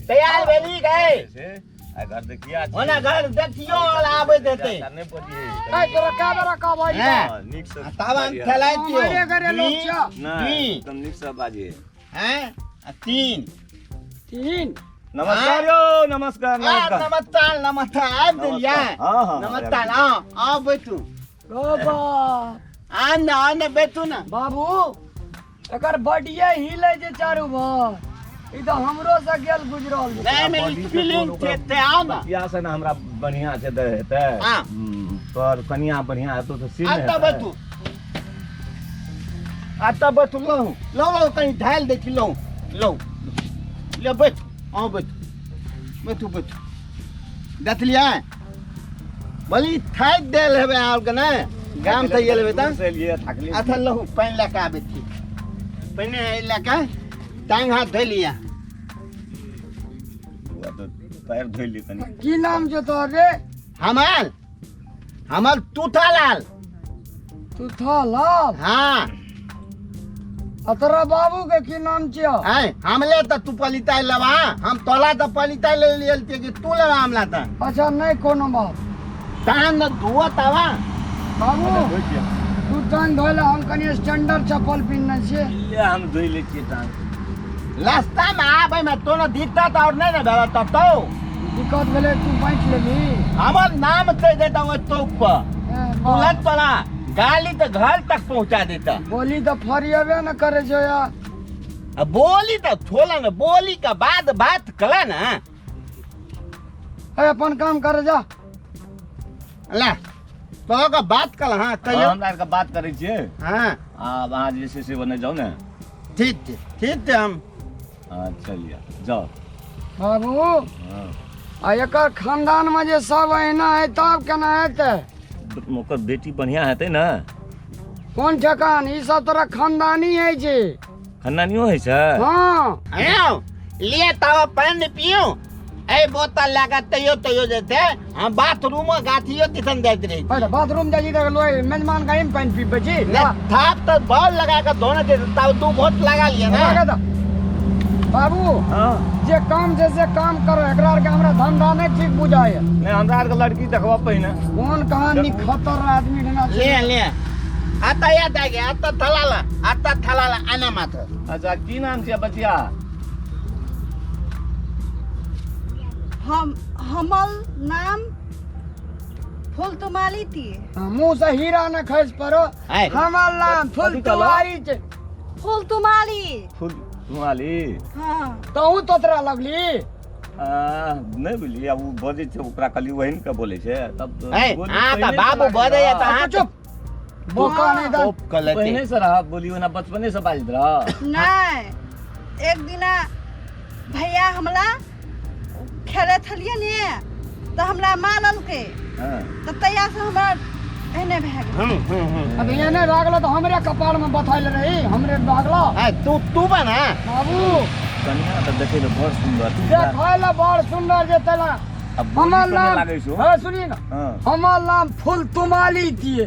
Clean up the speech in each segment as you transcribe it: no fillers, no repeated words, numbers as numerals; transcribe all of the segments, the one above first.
तैयार भेली गए से आ घर देखिया छै। ओना घर देखियो और आबैत हेतै नहि बजिहे ए तोरा का बेरा कहबै हैं? हँ, नीक से आ तब हम खेलाइ छियौ हमारे घरे लोग छौ। नहि दुई। एकदम नीक से बाजिहे हैं आ तीन तीन नमस्कार यौ नमस्कार आ, नमस्कार नमस्कार नमस्कार आबि गेलियै हँ, हँ, नमस्कार आउ आउ बैठू ओ बा आ ने आ ने बैठू ने बाबू एकर बडिये हिले छै चारू भर ई तऽ हमरो से गेल गुजरल छै। नहि नहि फीलिंग छै ते आउ ने बतिया से ने हमरा बढ़िया से दे हेतै हाँ। तोहर कनिया बढ़िया हेतौ तऽ से आ ने तऽ हेतै। बैठू आ तऽ बैठू लहु लहु लहु कनि ढालि दै छी लहु लहु ले बैठू आउ बैठू बैठू बैठू देखलियै बोली थाकि देल हेबै अहाँ के नहि गाम से गेल हेबै तऽ दूर से एलियै थाकली अच्छा लहु पानि लए कऽ आबै छी पहिने एहि लए कऽ टांग हाथ धोइ लिअ बौआ तऽ पैर धोइ ली कनि की नाम छौ तोहर रे हमर हमर तूता लाल तू था लाल हाँ आ तोरा बाबू के की नाम छियौ आय हमले तऽ तू पलिताइ लेबा हम तोला तऽ पलिताइ ले लियलतियै कि तू लेबा हमला तऽ अच्छा नहि कोनो बात तहन ने धुआ तावा बाबू धोइ लिअ। तू टांग धोइ ले हम कनि स्टैंडर्ड चप्पल पिन्हने छियै ले हम धोइ लै छियै टांग रास्ता में आबै में तोनो दिक्कत और नहीं ने भेल तब तो दिक्कत भेलै तू बाँटि लेबही हमर नाम कहि देता ओहि चौक पर ए, बाप। तुरंत तोरा गाली तऽ घर तक पहुंचा देता बोली तऽ फरियबे ने करै छौ यार आ बोली तऽ छोला ने बोली के बाद बात कला ना ए अपन काम करे जा ला तो का बात कल हाँ कहियो हमरा आरके बात करै छियै हाँ आब अहाँ जे छै से ओने जाउ ने ठीक छै ठीक छै हम हँ चलिए जाउ बाबू हँ आ एकर खानदान में जे सब एहिना है तब केना हेतै ओकर बेटी बढ़िआँ हेतै ने कोन ठेकान ई सब तोरा खानदानी है छै खानदानियो होइ छै हाँ आयो लिए तब पानि पियो ए बोतल लए कऽ तैयो तैयो जेतै हम बाथरूम गाथियो तिसन जाइत रही अरे बाथरूम जाइ छी तऽ लोग मेजमान का पानि पीबै छी ने थाप तऽ बॉल लगा कऽ धोने छै तब दू घोट लगा लिअ ने लगा दऽ। बाबू हँ जे काम छै से काम करो एकरा आरके हमरा धंधा नहि ठीक बुझाइए नहि हमरा आरके लड़की देखबऽ पहिने कोन कहानी खतर आदमी रहना ले ले आता या दागे आता थलाला आता थलाला आना मात्र अच्छा की नाम छियै बचिया हम हमर नाम फूलतुमाली थी मुंह से हीरा न खसि पड़ो आय। हमर नाम फूल कथी कहलौ? तुमारी छै फूलतुमाली फूल तुम्हारी हाँ तहू तोतरा लगली नहि बुझलियै आब ओ बजै छै ओकरा कहली वही ने बोलै छै तब तऽ है, बोली अहाँ तऽ पहिने से बाबू लागल बजैया रह। तऽ अहाँ चुप बोका नहीं दन चुप कऽ लेतै। पहिने से रह बोली ओना बचपने से बाजैत रह नहीं एक दिना भैया हमरा खेले छलियै ने तऽ हमरा मारलकै हाँ। तऽ तहिया से हमरा एहने भए गेल हम्म हम्म हम्म अब एने लागलो तऽ हमरे कपार में बथाइल रही हमरे लागलो है, तू तू बना बाबू कन्या तऽ देखै लए बड़ सुन्दर छै। देखै लए बड़ सुन्दर जे तेला आ बोली हमर केना नाम लागै छौ हाँ सुनिए ना हाँ हमर नाम फूल तुमाली दिए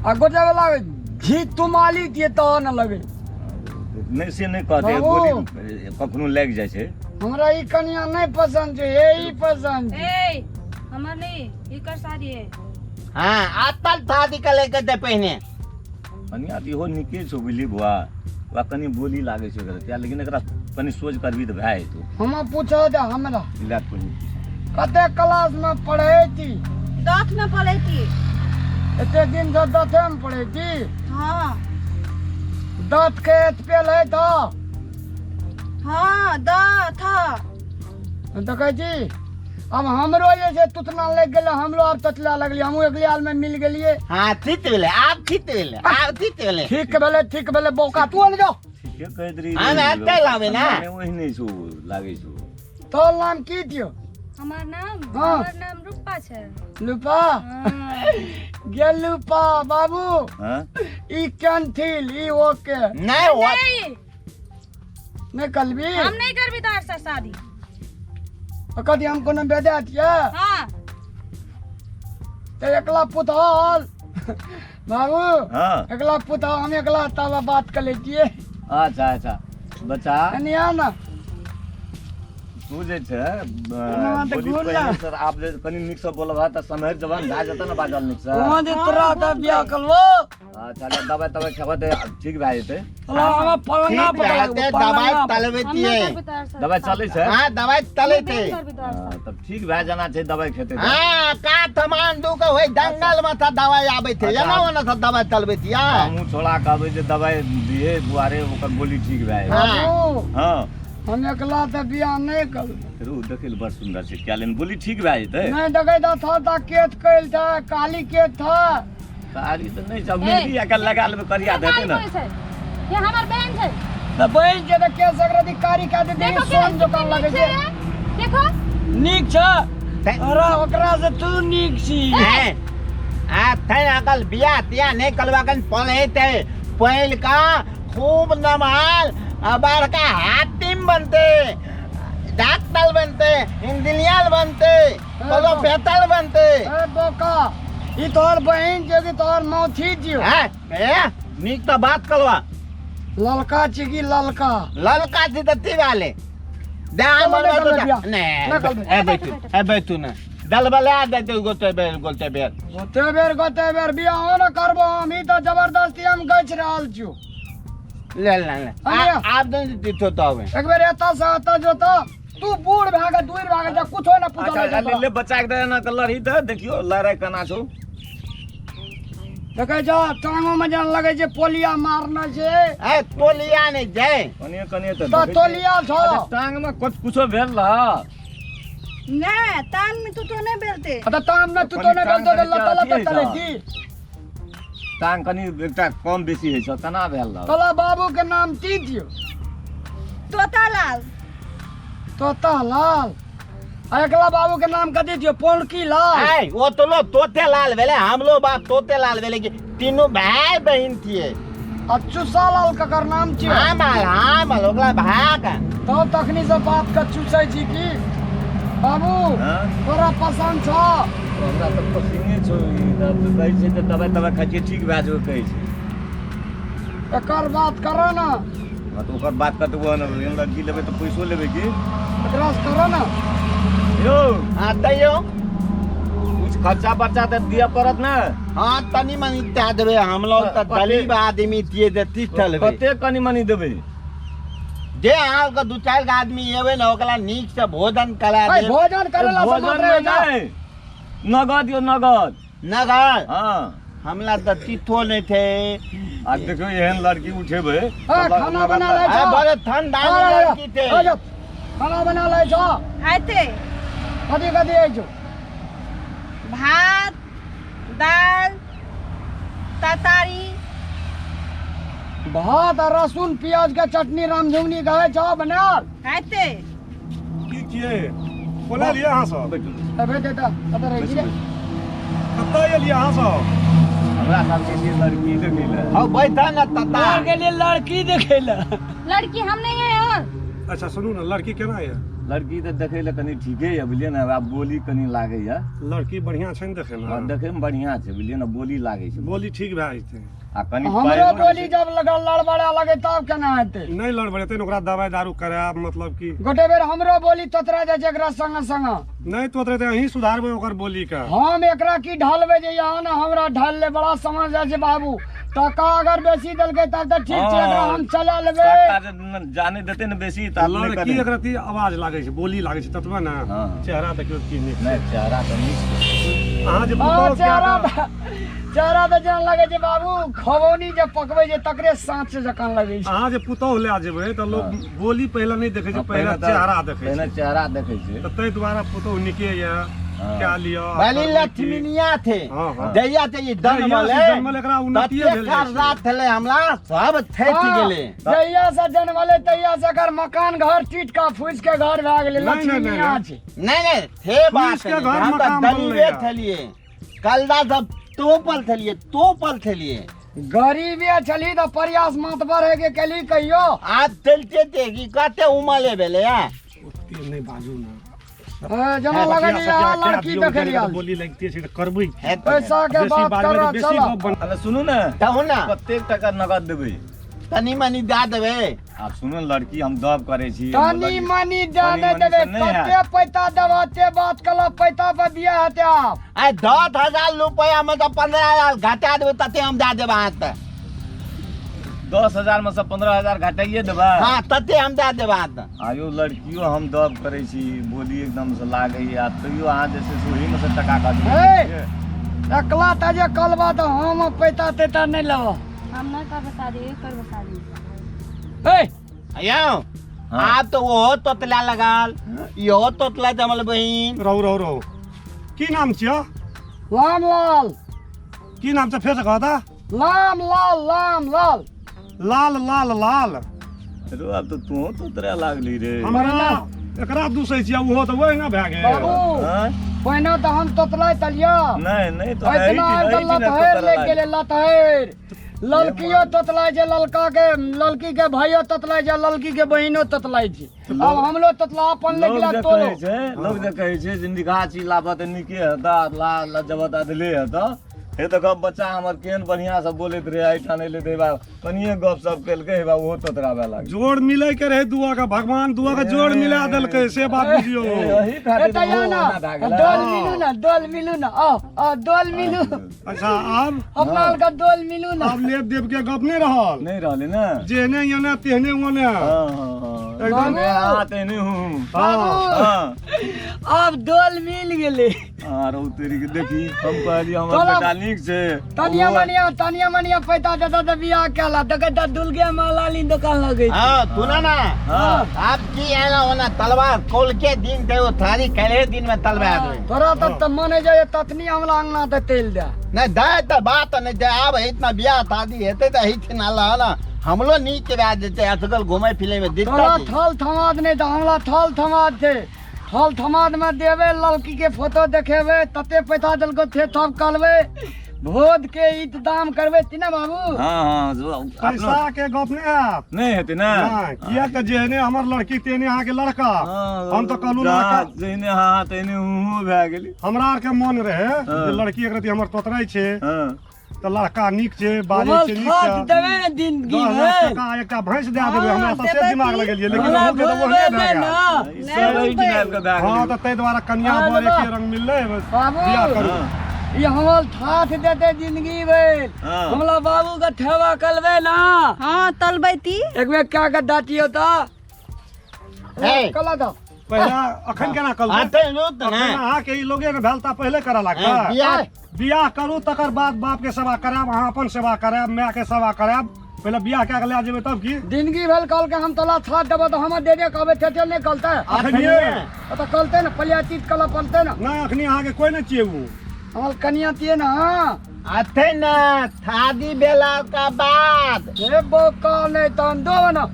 आ गोटे वाला घी तुमाली दिए तो न लगे नहि से नहि कहतै बाबू। गोली कखनो लागि जाइ छै हमरा ई कनिया नहीं पसंद छै हे ई पसंद छै ए हमर नहीं एकर शादी है हाँ आतल शादी के लेके दे पहिने कनिया तऽ इहो नीके छौ बुझली बौआ ओकरा कनि बोली लागै छै ओकरा किया लेकिन एकरा कनि सोच करबी तऽ भए जेतौ हम पूछो दे हमरा लए तू कते क्लास में पढ़े थी दस में पढ़ै थी एते दिन से दसे में पढ़े थी हाँ दस के एतपेल है तो हाँ दस देखै छी अब हमरो जे छै तुतना लागि गेलै हमरो आब ततला लगलियै हमहूँ एकले आल में मिल गेलियै हाँ ठीक भेलै आब ठीक भेलै आब ठीक भेलै ठीक भेलै ठीक भेलै बौका तू आन जाओ ठीके कहैत रही हम एतै लाबै ना। ओहने छौ लागै छौ तोहर नाम की दियौ हमर नाम हाँ। हमर नाम रूपा छै लुपा हाँ। गेल लुपा बाबू हाँ ई कैंथिल ई ओके नहीं वो नहीं नहि कलबी हम नहीं करबी तोहर से शादी कथी हम कोनो बेदा छियै हाँ तऽ एकला पुतहल बाबू हाँ एकला पुतहल हम एकला तब बात कर लै छियै अच्छा अच्छा बच्चा कनि आ ने तू जे छै ना, तऽ बोली घूर पहिने ला। से आब जे कनि नीकसँ बोलबह तऽ सम्हरि जबह भए जेतौ ने बाजल नीकसँ। वहाँ जे तोरा तऽ बियाह करबो। अच्छा ले, दबाइ तबाइ खेबह तऽ ठीक भए जेतै। साला हमरा पलंगा ठीक पर भए लगबो, जेतै, दबाइ पलंगा पर। हम तलबैतियै। नहि करबै तोहर से। दबाइ चलै छै? हाँ, दबाइ तलैते। हम नहि करबै तोहर से। हँ, तब ठीक भए जाना छै दबाइ खेतै तऽ। हाँ, काठमांडू के होय दंगल में था दवाई आबै थे, अच्छा। एना ओना था दवाई तलबैतियै। हमहूँ छोड़ा कहबै जे दबाइ दिहे बुआरे, ओकर गोली ठीक भए जेतै। हाँ। बाबू, हँ। हम एकला तऽ बियाह नहि करबै। रू देखै लए बड़ सुन्दर छै, क्या लेकिन बोली ठीक भए जेतै। नहि देखै तऽ था ता केत कैल था, काली केत था। कारी तऽ नहि छै, मेहंदी आइ काल्हि लगा लेबै, करिया देतै ने। गाली बोलै छै। ये हमर बहन छै। तऽ बहिन छै तऽ केस अगर कारी कए देतै, देखो सोन जकाँ केना लगै नीक छै। छै रे। देखो। नीक छै। अरे ओकरा से तू नीक छी। हैं? आ थैन अकल बियाह तियाह नहि करबा कन पढ़ेतै, पढ़ि कऽ खूब नमहर आ बड़का हातिम बनतै, डॉक्टर बनतै, इंजीनियर बनतै, प्रोफेसर बनतै। ए बोका, ई तोहर बहिन छियौ कि तोहर मौसी छियौ? हैं? ए, नीक तऽ बात करबा। ललका छी कि ललका? ललका छी तऽ ती वाले दे चलो, हमर निकल बेटा। बियाह। ने निकल बे। ए बैठू, ए बैठू ने, दलबला देतै गोटे बेर गोटे बेर। गोटे बेर गोटे बेर बियाहो न करबो हम, ई तऽ जबरदस्ती हम गछि रहल छियौ। ले ले ले। अरे। आब दे दितो तो आबे। एक बेर एतऽ से एतऽ जो तऽ तू बूढ़ भए कऽ दूर भए कऽ जा, कुछो न पूछल। अच्छा ले ले, बच्चा के दे ना लड़ही तऽ देखियो लड़ाइ केना छौ। देखै छौ, टांगो मे जेना लगै छै पोलिया मारने छै। ए तोलिया नहि छै। कनिए कनिए तऽ तऽ देखै छियै। तोलिया छौ। अच्छा, टांग मे कुछ कुछो भेल रह? नहि, तान में तू तो नहीं बेलते। आ तऽ टांग मे तू तो नहि कनि बोलतो तऽ टांग लत्ता लत्ता कनि चलै अथी छी। टांग कनि एकटा कम बेसी होइ छौ, केना भेल रह? तोला बाबू के नाम की दियौ? तोता लाल। तोता लाल। आ एकला बाबू के नाम कथी दियौ? पोलकी लाल। ए वो तो लो तोते लाल भेले, हमलो बाप तोते लाल भेले कि तीनों भाई बहिन थिए। आ चूसा लाल ककर नाम छियौ? हामल हामल ओकरा भाग। तब तखनी से बाप के चूसै छी की बाबू? हाँ? तोरा पसन्द छौ? हमरा तऽ पसीने छौ ई, तऽ कहै छै तऽ दबाइ तबाइ खाइ छियै ठीक भए जेबै कहै छै। एकर बात करऽ ने। हाँ, तऽ ओकर बात करतै ने, लड़की लेबै तऽ पैसो लेबै की? एकरा से करऽ ने। यौ। हाँ दैयौ। कुछ खर्चा बर्चा तऽ दिअ पड़त ने। हाँ, तनी मनी दए देबै, हमलोग तऽ गरीब आदमी छियै जे तिष्ठल। कते कनि मनि देबै? जे अहाँके दू चारि गो आदमी एबै ने, ओकरा नीक से भोजन करा ऐ, देब। भोजन करेला से भोजन मात्र मे जा। नहि, नगद यौ नगद। नगद? हाँ। हमला तऽ तिथो नहि थे। आ देखियौ, एहन लड़की उठेबै। ए, खाना बना लै अरे छौ। बड़े ठंडा लड़की थे। आ जा, खाना बना लै छौ? आते। कथी कथी होइ छौ? भात दाल तरकारी। भात आ लहसुन प्याज के चटनी रामझुमनी कहै छौ बनायल? आते। की छियै, कोना एलियै अहाँ सब? अबे दे तऽ कतऽ रहै छी रे? कतऽ एलियै अहाँ सब? हमरा सबके लिए लड़की देखै लए। हौ बैठा ने तता। गेलियै लड़की देखै लए। लड़की हम नहीं है और। अच्छा सुनू ने, लड़की केना यऽ? लड़की तऽ देखै लए कनि ठीके यऽ, बुझलियै ने, आब बोली कनि लागैया। लड़की बढ़िआँ छै ने देखैमे? हँ, देखैमे बढ़िआँ छै, बुझलियै ने, बोली लागै छै। बोली ठीक भए जेतै। आ कनि हमरो पाइयो बोली जब लगल लड़बड़ा लगे तब केना हेतै? नहि लड़बड़ेतै ने, ओकरा दवाइ दारू करायब, मतलब कि गोटे बेर हमरो बोली तोतरा जाइ छै एकरा संगे संगे। नहि तोतरेतै, अहीं सुधारबै ओकर बोलीके। हम एकरा की ढालबै जे यहाँ ने हमरा ढाल ले, बड़ा समझ जाइ छै बाबू। टका अगर बेसी देलकै तब तऽ ठीक छै, एकरा हम चला लेबै। टका जे जाने देतै ने बेसी तऽ आब नहि लड़की करै। एकरा अथी आवाज लागै छै, बोली लागै छै ततबे ने। हाँ। चेहरा देखियौ की नीक छै। नहि, चेहरा तऽ नीक छै। अहाँ जे हँ पुतहु चेहरा तऽ, चेहरा तऽ जेना लगै छै बाबू, खबौनी जे पकबै छै तकरे साँच जकाँ लगै छै। अहाँ जे पुतहु लए जेबै तऽ लोक बोली पहिले नहि देखै छै, हँ, पहिले तऽ- चेहरा देखै पहिने छै। चेहरा देखै छै। तऽ ताहि दुआरे पुतहु नीके यऽ, हाँ। कए लिअ। भली लक्ष्मीनिया थे। हाँ, हाँ। जहिया से ई जहिया जन्मल से जन्मल एकरा उन्नतिये तते भेल जाइ छै। कर्जा थेले हमला सब थैत हाँ, गेले। जहिया से जन्मलै तहिया से एकर मकान घर टूट कऽ फूसि के घर भए गेलै। नहि, नहि, लक्ष्मीनिया नहि। छै। नहीं नहीं थे बात फूस के नहीं। घर हम तऽ मकान गरीबे बनलैया। थेलिए, कलदा सब तोपल थेलिए, तोपल थेलिए। गरीबे छली तऽ प्रयास मातबर होय के केली कहियो? आज चलते थे कि कते उमले भेले या। ओते नहि बाजू ने। ए, जेना लगै छै यहाँ लड़की देखै लए आयल छै। बोली लगिते छै तऽ करबै की? हेतै। पैसा के बेसी बात बाजबै करऽ तऽ बेसी चल। गप बन अरे सुनू ने। कहू ना। कतेक टका नगद देबै? तनी मनी दए देबै। आब सुनू ने लड़की हम दब करै छी तनी मनी दे तनी नहि मनी देबै से नहि हैत। कते पैसा देबा ते बात कला पैसा पर बियाह हेतै आब। आइ 10,000 रुपैआ में तो 15,000 घटा देबै तते हम दए देब अहाँके। 10,000 में से 15,000 घटाइए देबै। हाँ तते हम दए देब अहाँके। आयो लड़कियो हम दब करै छी बोली एकदम से लागैया तैयो अहाँ जे छै से ओहीमे से टका काटि हे! एकला तऽ जे कलबा तऽ हम पैसा तैसा नहि लेबऽ। हम नहीं करबे शादी, ई करबे शादी। हे यौ हाँ। आब तऽ ओहो तोतला लगल इहो तोतला जमल बहिन। रहू रहू रहू की नाम छियौ? राम लाल। की नाम छै फेर से कहता? राम लाल राम लाल। लाल लाल लाल। रो आब तऽ तूहो तोतरा लागली रे। हमरा एकरा दूसै छियै ओहो तऽ वही ने भए गेल। बाबू आँय? पहिने तऽ हम तोतलाइ तलियै। नहि नहि तो एतना आबि कऽ लतहरि लागि गेलै लतहरि। ललकियो तोतलाइ छै ललका के ललकी के भाइयो तोतलाइ छै ललकी के बहिनो तोतलाइ छै। आब हमरो तोतला अपन लोग लागि गेला जे तोरो। कहै छै लोग जे कहै छै जे निकाह छी लाबऽ तऽ नीके हेतऽ ला ला जबऽ तऽ अधले हेतऽ। हे तऽ गप बच्चा हमर केहन बढ़िआँ से बोलैत रहै एहिठाम एलै तऽ हे बा कनिए गप सप केलकै हे बा ओहो तोतराबे लागल। जोड़ मिलै के रहै दुआ के भगवान दुआ के जोड़ मिला देलकै से बात बुझियौ। एही खातिर एतऽ ओहो या ना ओना भए गेलै। डोल मिलू ना डोल मिलू ना आओ आओ डोल मिलू। अच्छा आब अपना आर के डोल मिलू ना। आब लेब देब के गप नहि रहल। नहि रहलै ने जेहने एने तेहने ओने। हाँ, हाँ, हाँ। एकदम। हाँ, तेहने हूँ। हाँ। हाँ। आब डोल मिल गेलै। आरो तेरी के देखी हम कहलियै हमर तोरा- बेटा नीक छै। तनिया ओहो- मनिया तनिया मनिया पैसा देता तऽ बियाह केला देखै तऽ दुलगे माला ली दुकान लगै छै। हाँ सुना ना। हाँ। आप की आना होना तलवार कोल के दिन थे वो थारी कले दिन में तलवार दे। तोरा तऽ तऽ मन जाय तखनी हमरा अंगना तऽ तेल दे। नहीं दे तो बात नहीं दे आब इतना बियाह शादी हेतै तऽ एहिठिन अल्लाह ना हमलो नीक के भए जेतै असगल घुमै फिरै में दिक्कत तोरा छै। थल थमाद नहि तऽ हमरा थल थमाद छै। थल थमाद में देबै लड़की के फोटो देखेबै तते पैसा देलको थे तब करबै भोज के इंतजाम करबै ती ना बाबू। हाँ हाँ जो अपनो- पैसा के गप नहि हैत। नहि हेतै ने। नहि, किया तऽ जेहने हमर लड़की तेहने अहाँके लड़का। हाँ, हम तऽ कहलहुँ जहाँ लड़का जेहने हाँ तेहने हुँ भए गेली। हमरा आरके मन रहै हाँ। जे लड़की एक रति हमर तोतराइ छै हाँ। तऽ लड़का नीक छै बाजै हमर छै नीक थाक छै। देबै ने जिंदगी 10,000 में। टका एकटा भैंस दए देबै हमरा हाँ, सबसे देबै दिमाग की? लगेलियै लेकिन हमरा अहूँके तऽ भोजबे ओहने भए नहि गेल। ना। ई सब एहिठिन आबि कऽ भए हाँ गेलै। तऽ ताहि दुआरे कनिया हाँ, बर बाबा। एके रंग मिललै बस बाबू। बियाह करू। हाँ। ई हमर थाक देते जिंदगी भरि। हाँ। हमरा बाबू के ठेवा करबै ना। हाँ तलबै ती। एक बेर कए के दाटियो तऽ। हे। कला दऽ। पहिला अखन केना करबै? हाँ, ते रुक ना। अखन अहाँके ई लोगे ने भेल तऽ पहिले करऽ लागतै। हाँ, बियाह। बियाह करू तकर बाद बाप के सेवा करायब अहाँ अपन सेवा करायब माय के सेवा करायब पहिले बियाह कए के लए जेबै तब की? जिंदगी भर कहल के हम तोला साथ देबो तऽ हमर दे दे कहबै थे नहि कहलतै। अखनिये। ओ तऽ कहलतै ने पलियातीत कलऽ पड़तै ने। नहि अखनी अहाँके कोइ नहि छियै उ। हमर कनिया तिये ना। हाँ। अथे ना शादी बेला का बाद। हे बौका नहीं तहन दो ना।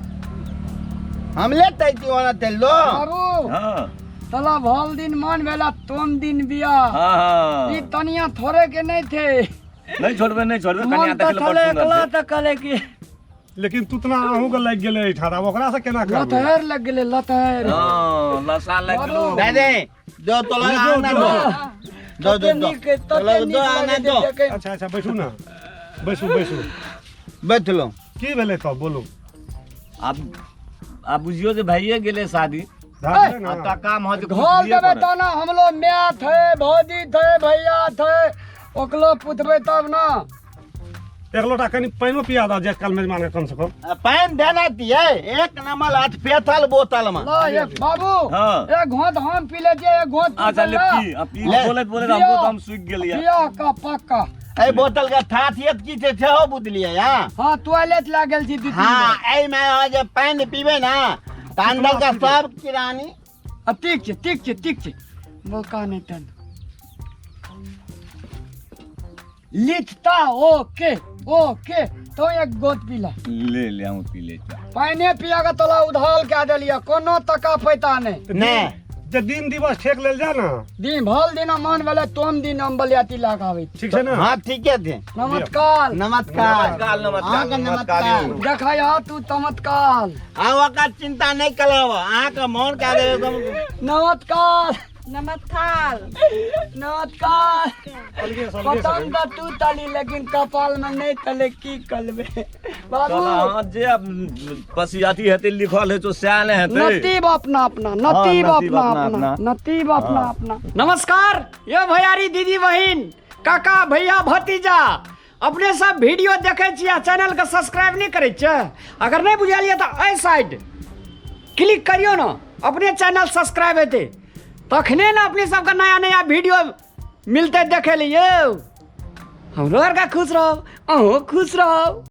हम लेते छी ओना ते लो। बाबू। हाँ। तला भल दिन मन भेला तोम दिन बियाह। हाँ, हाँ। ई तनिया थोड़े के नहीं थे। नहीं छोड़बे नहीं छोड़बे मन कनिया तऽ देखले बड़ छलै सुंदर एकला छै। तऽ कहले कि लेकिन तुतना अहूँ के लागि गेलै एहिठाम आब ओकरा से केना करबै? लतहर लग गेलै लतहर। हाँ, लसा लागि गेलौ। बाबू। दे दे जो तोला जो, आना जो। दो। दो दो तते दो। नीक तते तोला नीक दो आना लगै छै दो। देखै। अच्छा अच्छा बैठू ना बैसू बैसू। बैठ लो। की भेलै तब बोलू। आब आब बुझियौ जे भइए गेलै शादी। भए गेलै ने? आब टका महज कुछ घोल दिए देबै पड़त। तऽ ना हमलो माय थे भौजी थे भैया थे ओकलो पुछबै तब ना। एक लोटा कनि पानिओ पिया दऽ जाइत काल मेजमान के कम से कम। पानि देना दिए एक नंबर 8 पेथल बोतल में। ला एक बाबू हाँ। एक घोंट हम पी ले छियै एक घोंट तू अच्छा ले पी ला। पी आ पी ले। बोलैत बोलैत हमको तऽ हम सुखि गेलियै। पिया का पक्का। एहि बोतल के थाथियत की छै सेहो बुझलियै। हाँ हाँ टॉयलेट लागल छी दू तीन हाँ बेर। एहिमे अहाँ जे पानि पीबै ना तऽ अंदर के सब किरानी। आ ठीक छै ठीक छै ठीक छै मौका नहि तन लिखता ओके ओके तो एक गोट पीला। ले ले हम पी ले चा। पानि पिया के तोला उधाल कए देलियै कोनो टका पैता नहि। नहि। जे दिन दिवस ठेक लेल जाय ना। दिन भल दिन मन भेलै तोम दिन हम बलियाती लए कऽ आबै छी। ठीक छै ना? हाँ ठीके छै। नमस्कार। नमस्कार। नमस्कार, नमस्कार, अहाँके नमस्कार। नमस्कार। देखै हा तू चमत्कार। हाँ ओकर चिंता नहि करब अहाँके मोन कए देब एकदम। नमस्कार। नमस्कार। नमस्कार। अलगे से अलगे से। पतंग तऽ तू तली लेकिन कपाल में नहीं तले, की करबे बाबू? चल, अहाँ जे पसियाती हेतै लिखल हेतै सएह ने हेतै। नतीब अपना अपना, नतीब नतीब अपना अपना अपना, अपना। नतीब अपना अपना। नमस्कार यो भैयारी, दीदी, बहिन, काका, भैया, भतीजा, अपने सब वीडियो देखे छी आ चैनल के सब्सक्राइब नहीं करै छियै? अगर नहीं बुझल ये तऽ एहि साइड क्लिक करियौ ने, अपने चैनल सब्सक्राइब हेतै तखने ने अपने सबके नया नया वीडियो मिलतै देखे लिए। हमरो आरके खुश रहब, अहूँ खुश रहब।